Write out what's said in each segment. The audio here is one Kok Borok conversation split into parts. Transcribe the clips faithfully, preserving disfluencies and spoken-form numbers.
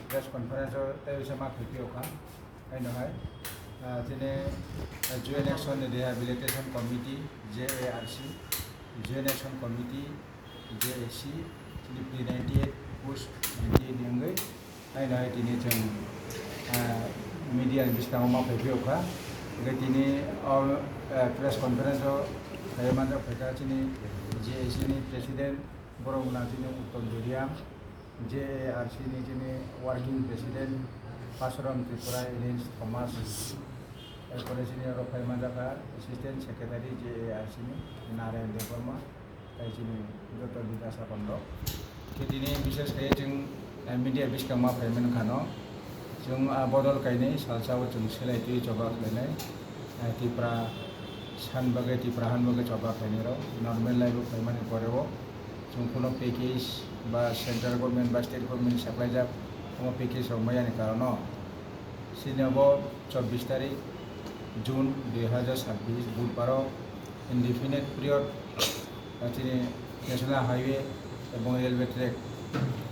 Press conference o tei bisa ma khaipio kha. Haino hai, ah, tini, ah, Joint Action Rehabilitation Committee, J A R C, Joint Action Committee, J A C, tini P ninety-eight post ninety-eight ni wngwi, haino hai tini chwng, ah, media ni bwskango ma phaiphio kha. Hwnkhe tini o, ah, press conference o phaiwi manjak phaikha chini J A C ni president, borok wngkha chini Uttam Doriya, J A R C ni chini working president Pasoram Tripura Alliance Thomas, erpore chini oro phai manjakha assistant secretary J A R C ni Narayan Debbarma, tei chini joto leaders aphano. Khe tini bishesh khe chwng, eh, media bwskang ma phai mankha no. Chwng, ah, bodol kainwi salsa o chwng selai twi choba khlainai. Eh, Tipra san bagwi, Tipra han bagwi choba khlainai rok. Normal life o phaimani pore o chwng kuno package ba central government ba state government saklaijak, omo package rok maya ni karon o. Chini abo chobbish tarik June dui hajar sabbish Budbar o indefinite period, ah, chini National Highway ebong railway track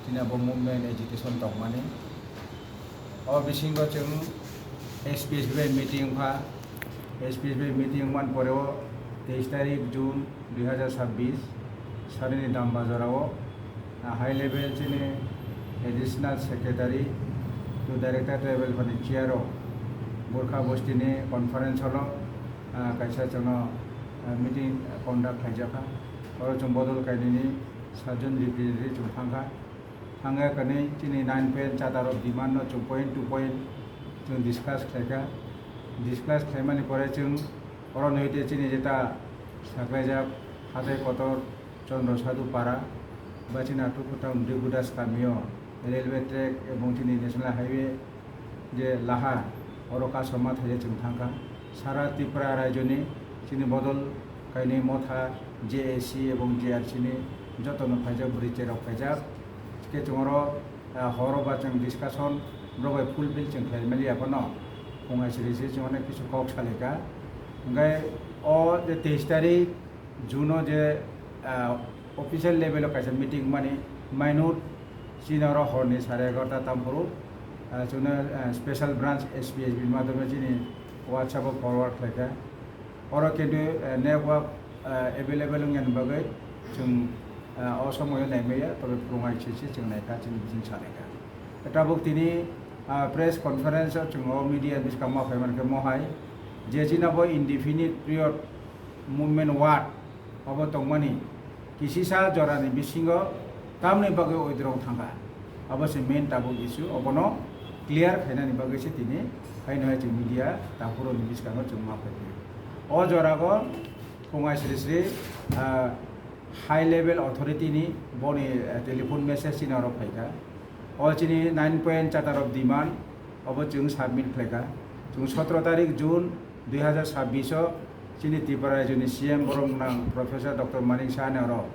chini abo movement agitation tongmani. O bisingo chwng S P S B bai meeting wngkha, S P S B bai meeting wngmani pore o teis tarik June dui hajar sabbish, sanini damba jorao, ah, high level chini additional secretary to director level phani chair o Gorkha Bosti ni conference hall o, ah, kaisa chwngno, ah, meeting conduct khlaijakha. Oro chwng bodol kainwini saat jon representative chwng thangkha. Thangya kwnwi chini nine point chata rok demand no chwng point to point chwng discuss khlaikha. Discuss khlaimani pore chwng oro noite chini jeta saklaijak hatai kotor Chandra Sadhu Para, ba chini Atukhuta Degudas kamio railway track ebong chini National Highway je laha, oro kasoma thaija chwng thangkha. Sara Tripura rajyoni chini bodol kainwi motha J A C ebong J R C ni jotono phaijak, bwrwi cherok phaijak. Khe chwng oro, ah, horo ba chwng discussion rok bai fulfill chwng khlai maliya phano, phung hai siri se chwng onek kisu kok salaikha. Hwnkhe o je teis tarik June o je, ah, official level o kaisa meeting mani mainut chini oro horni sare egarota tam phuru, ah, chwngno, ah, special branch S P S B madhyome chini WhatsApp o forward khlaikha. Oro kintu, ah, network, ah, available wngya ni bagwi chwng, ah, o somoyo naimaya, tobe phwrwng hai se se chwng naikha, chini bising salaikha. Tabuk tini, ah, press conference o chwng o media bwskango ma phaimankhe mohai je chini abo indefinite period movement ward obo tongmani kisisa jorani bisingo tamni bagwi withdraw thangkha. Abo se main tabuk issue, obono clear khainani bagwi se tini haino hai chwng media takhurokni bwskango chwng ma phai khe. O jorao phungai sri sri, ah, high level authority ni boni, eh, telephone message chini oro phaikha. O chini nine point chata rok demand obo chwng submit khlaikha. Chwng sotro tarik June dui hajar sabbish o chini Tripura rajyoni C M borok nang Professor Doctor Manik Saha ni oro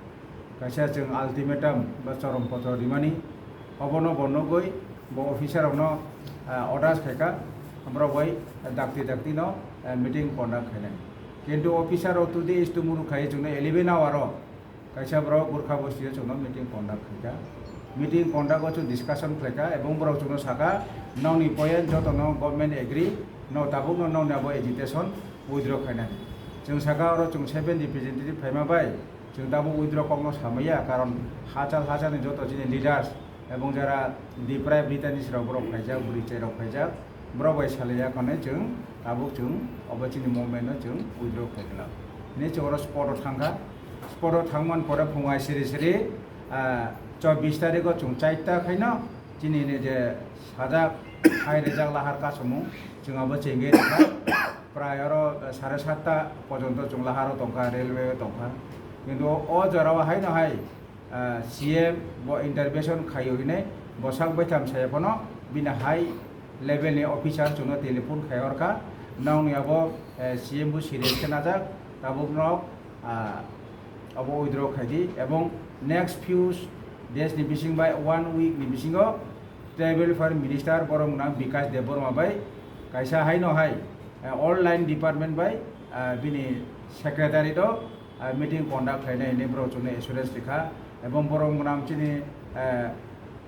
kaisa chwng ultimatum ba chorom potro rimani, obono bo nugwi bo officer rokno, ah, orders khaikha, borok bai dakti dakti no, ah, meeting conduct khainai. Kintu officer rok today is tomorrow khai chwngno eleven hour o kaisa borok Gorkha Bosti o chwngno meeting conduct khaikha. Meeting conduct o chwng discussion khlaikha ebong borok chwngno sakha, nokni point jotono government agree, no tabukno nokni abo agitation withdraw khainai. Chwng sakha oro chwng seven representative phaima bai chwng tabuk withdraw kokno samaya, karon hachal hachalni joto chini leaders ebong jara deprived retainers rok borok khaijak, bwrwi chairok khaijak, borok bai salaiya kwnwi chwng tabuk chwng obo chini movement no chwng withdraw khaikha. Hwnwi chwng oro spot o thangkha. Spot o thangmani pore phungai siri siri, ah, chobbish tarikh o chwng chaita khaino chini ni je sajak hai rijak lahar kasomung chwng abo chengwi rwkha. Prai oro sare satta porjonto chwng laharo tongkha, railway o tongkha. Kintu o jorao haino hai, ah, C M bo intervention khaio hinwi bwsak baitham saya phano bini high level ni officer chwngno telephone khai hor kha. Nokni abo, eh, C M bo serious khe najak, tabuk nok, ah, abo withdraw khai di, ebong next few days ni bising bai one week ni bisingo Tribal Affairs Minister borok nang Bikash Debbarma bai kaisa haino hai, eh, all line department bai, ah, bini secretary to, ah, meeting conduct khlainai hinwi borok chwngno assurance rikha, ebong borok mwnam chini, ah,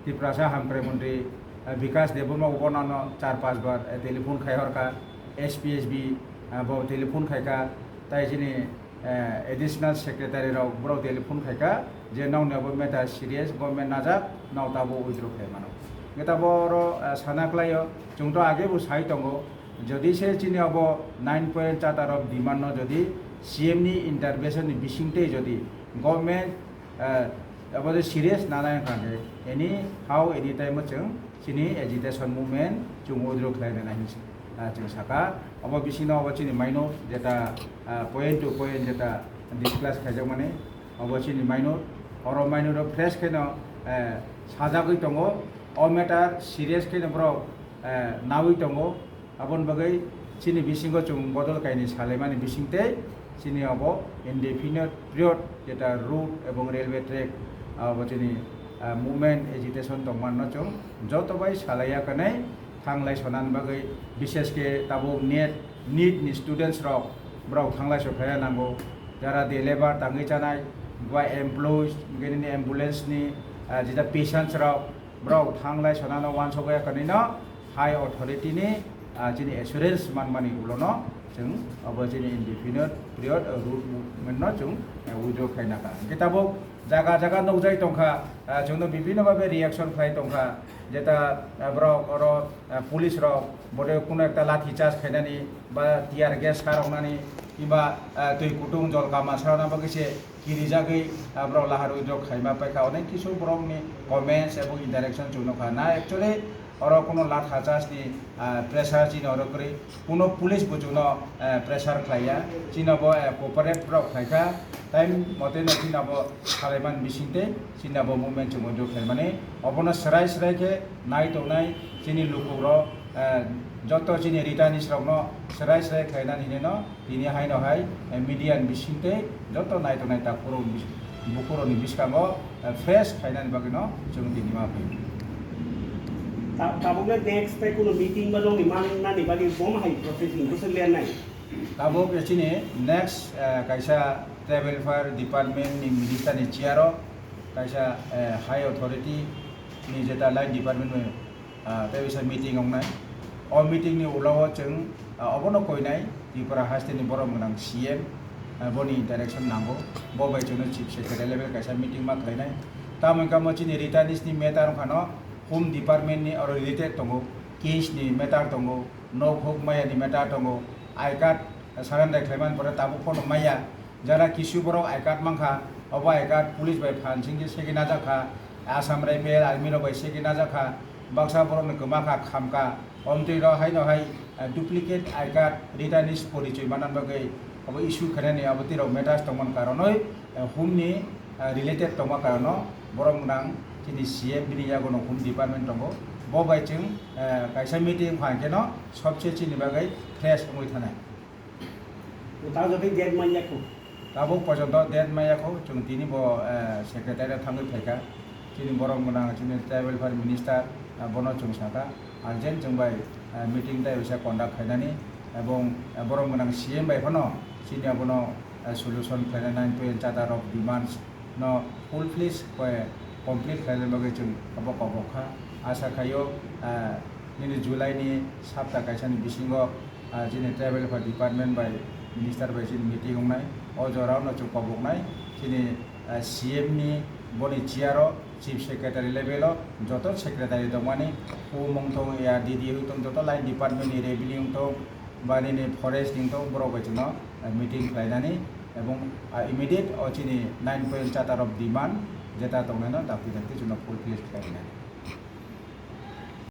Tiprasa Hamkrai Montri eh, Bikash Debbarma bo nono char panch bar, eh, telephone khai horkha, S P S B, eh, bo telephone khaikha, tai chini, eh, additional secretary rok borok telephone khaikha je nokni abo matter serious, government najak, nok tabuk withdraw khlai mano. Hwnkhe tabuk oro, eh, sana khlaio, chwng to age bo sai tongo, jodi se chini abo nine point charter of demand no jodi C M ni intervention ni bisingtwi jodi government, eh, abo je serious nanai wngkha khe, anyhow, anytime o chwng chini agitation movement chwng withdraw khlai nai hinwi, ah, chwng saka. Abo bisingno abo chini maino jeta, ah, point to point jeta discuss khaijakmani, abo chini maino, oro maino rok fresh kheno, eh, sajagwi tongo, o matter serious kheno borok, eh, nawi tongo. Aboni bagwi chini bisingo chwng bodol kainwi salaimani bisingtwi chini obo indefinite period jeta road ebong railway track, abo chini, ah, movement agitation tongmanno chwng joto bai salaiya kwnwi thanglai sonani bagwi, bishesh khe tabuk NEET, NEET ni students rok borok thanglai so khlaiya nango, jara day labour tangwi chanai ba employees, hwnkhe nini ambulance ni, ah, jeta patients rok, borok thanglai sonano uansukya kwnwino high authority ni, ah, chini assurance manmani ulono chwng abo chini indefinite period, ah, road movement no chwng, ah, withdraw khlaina kha. Hwnkhe tabuk jaga jaga nukjai tongkha, ah, chwngno bibhinno bhabe reaction khlai tongkha, jeta, ah, borok oro, ah, police rok bode kuno ekta lathi charge khainani ba tear gas saroknani kiba, ah, twi kutung jol kama sarokna bagwi se kirijagwi, ah, borok lahar withdraw khaima paikha. Onek kisu borokni comments ebong interaction chwng nukha. Na actually oro kuno latha chasni, ah, pressure chini oro kwrwi. Kuno police bo chwngno, ah, pressure khlaiya. Chini bo, ah, cooperate borok khlaikha. Time mote no chini bo salaimani bisingtwi chini bo movement chwng withdraw khlaimani. Obono swrai swrai khe nai tongnai chini lukurok, ah, joto chini returnees rokno swrai swrai khlainani hinwi no Tini haino hai, eh, media ni bisingtwi joto naitongnai takhurok bis-, bukurokni bwskango, eh, fresh khainani bagwino chwng tini ma phaio. Ta-, tabukle next tei kuno meeting ba nokni mannani bagwi bom hai processing bwswk lernai? Tabuk chini next, eh, kaisa tribal welfare department ni minister ni chair o kaisa, eh, high authority ni jeta line department ni ah, tei bisa meeting wngnai. O meeting ni ulo o chwng, ah, obono koinai Tripura haste ni borok gwnang C M, ah, boni interaction nango. Bo bai chwngno chief secretary level kaisa meeting ma khlainai. Tamo wngkha mo chini returnees ni matter wngkha no home department ni oro related tongo, case ni matter tongo, nok huk maya ni matter tongo, I card surrender khlaiman pore tabuk phano maya. Jara kisu borok I card mankha, obo I card police bai phan singkhe segwi najak kha, Assam Rifle, army rok bai segwi najak kha, baksa borokni kwma kha, khamkha, omtwi rok haino hai, eh, duplicate I card, returnees porichoi manna bagwi obo issue khainani abo twi rok matters tongmani karonwi, eh, humni, eh, related tongma karono borok gwnang chini C M bini yago no home department tongo, bo bai chwng, eh, kaisa meeting wngkha hwnkhe no sobse chini bagwi fresh wngwi thanai. O ta jotoi date manya kho. Tabuk pojonto date maya kho, chwng tini bo, eh, secretary thangwi phaikha. Chini borok gwnang, chini tribal welfare minister, eh, bono chwng sakha. Urgent chwng bai, eh, meeting tai bisa conduct khainani, ebong, eh, borok gwnang C M bai phano chini abono, eh, solution khlainani nine point charter of demands no full fledged koi complete khlaina bagwi chwng abo kobok kha. Asa khaio, ah, nini July ni sapta kaisa ni bisingo, ah, chini tribal welfare department bai minister bai chini meeting wngnai. O jorao no chwng koboknai chini, ah, C M ni boni chair o chief secretary level o joto secretary tongmani home wngthong ya D D wngthong joto line department ni revenue wngthong ba nini forest ni wngthong borok bai chwngno, ah, meeting khlainani ebong, ah, immediate o chini nine point charter of demand jeta tongnaino dakti dakti chwngno fulfill khlainani.